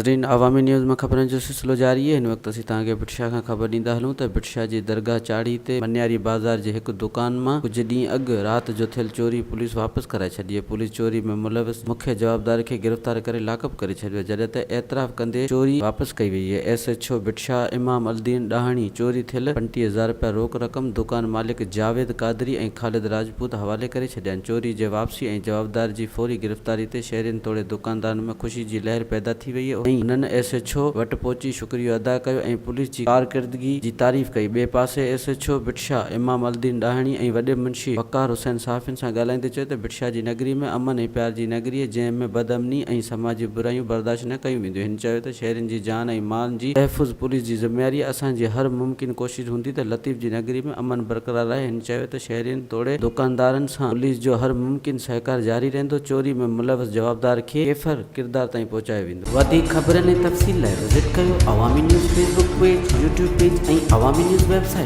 ناظرين عوامي نيوز مان خبرن جو سلسلو جاري آهي هن وقت اسين توهان کي ڀٽ شاهه کان خبر ڏيندا هلون ته ڀٽ شاهه جي درگاهه چاڙهي تي منياري بازار جي هڪ دڪان مان ڪجهه ڏينهن اڳ رات جو ٿيل چوري پوليس واپس ڪرائي ڇڏي آهي پوليس چوري ۾ ملوث مکيه جوابدار کي گرفتار ڪري لاڪپ ڪري ڇڏيو آهي جڏهن ته اعتراف ڪندي چوري واپس ڪئي وئي آهي S H O Bhit Shah Imam Uddin Dahani چوري ٿيل 35 هزار رپيا روڪ رقم دڪان مالڪ جاويد قادري ۽ خالد راجپوت حوالي ڪري ڇڏيا آهن چوري جي واپسي ۽ جوابدار جي فوري گرفتاري تي شهرين توڙي دڪاندارن ۾ خوشي جي لهر پيدا ٿي وئي ۽ هنن ايس ايڇ او وٽ پهچي شڪريو ادا ڪيو ۽ پوليس جي ڪارڪردگي جي تعريف ڪئي. ٻئي پاسي S H O Bhit Shah Imam Uddin Dahani ۽ وڏي منشي وقار حسين صحافين سان ڳالهائيندي چيو ته ڀٽ شاهه جي نگري ۾ امن ۽ پيار جي نگري آهي جنهن ۾ بدامني ۽ سماجي برايون برداشت نه ڪيون وينديون هن چيو ته شهرين جي جان ۽ مال جي تحفظ پوليس جي ذميواري آهي اسان جي هر ممڪن ڪوشش هوندي ته لطيف جي نگري ۾ امن برقرار رهي هن چيو ته شهرين توڙي دڪاندارن سان پوليس جو هر ممڪن سهڪار جاري رهندو، چوري ۾ ملوث جوابدار کي ڪيفر ڪردار تائين پهچايو ويندو. وڌيڪ خبرن ۽ تفصيل لاء وزٽ ڪيو Awami news Facebook page, YouTube page ۽ Awami news website.